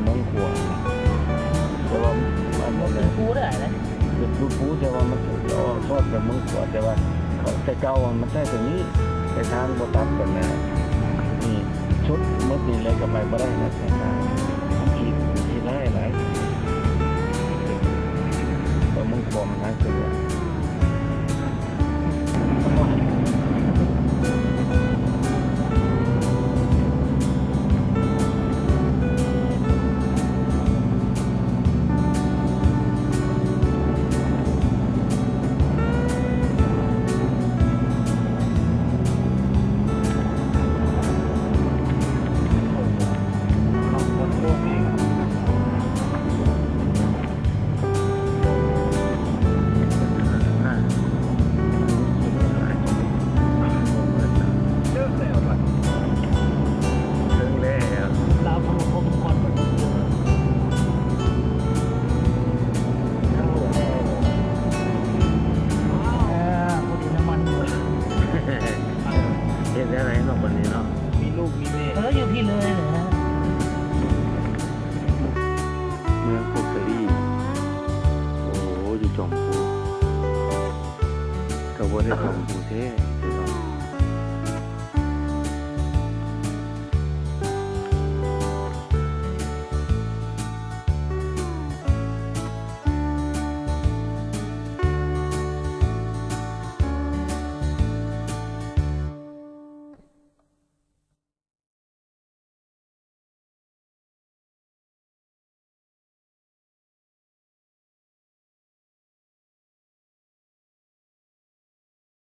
ເມືອງຂວາງ ແຕ່ວ່າມັນ ມັນບໍ່ເປັນພູເດ້ ເປັນພູ ພູ ແຕ່ວ່າມັນອອກທອດໄປເມືອງຂວາງ ແຕ່ວ່າເຂົາ ແຕ່ເກົ່າມັນໃຊ້ຕົວນີ້ ແຕ່ທາງບໍ່ຕັດກັນນະ ນີ້ຊຸດໝົດນີ້ແລ້ວກໍໄປບໍ່ໄດ້ນະ ເສັ້ນທາງມັນຂີ້ ຂີ້ຮ້າຍຫຼາຍ ໄປເມືອງຂວາງທາງຂຶ້ນ. ເຖິງແລ້ວ ເຖິງແລ້ວ ລາວພະໂລຄົມຄອນ ເອີ ພໍດີນ້ຳມັນ ເຮັດແນວໃດເນາະ ບັດນີ້ເນາະ ມີລູກມີແມ່ ເອີ ຢູ່ພີ້ເລີຍແຫຼະ. ເມືອງຜົ້ງສາລີ ໂອ້ ຢູ່ຈອມພູ ກໍບໍ່ໄດ້ຈອມພູ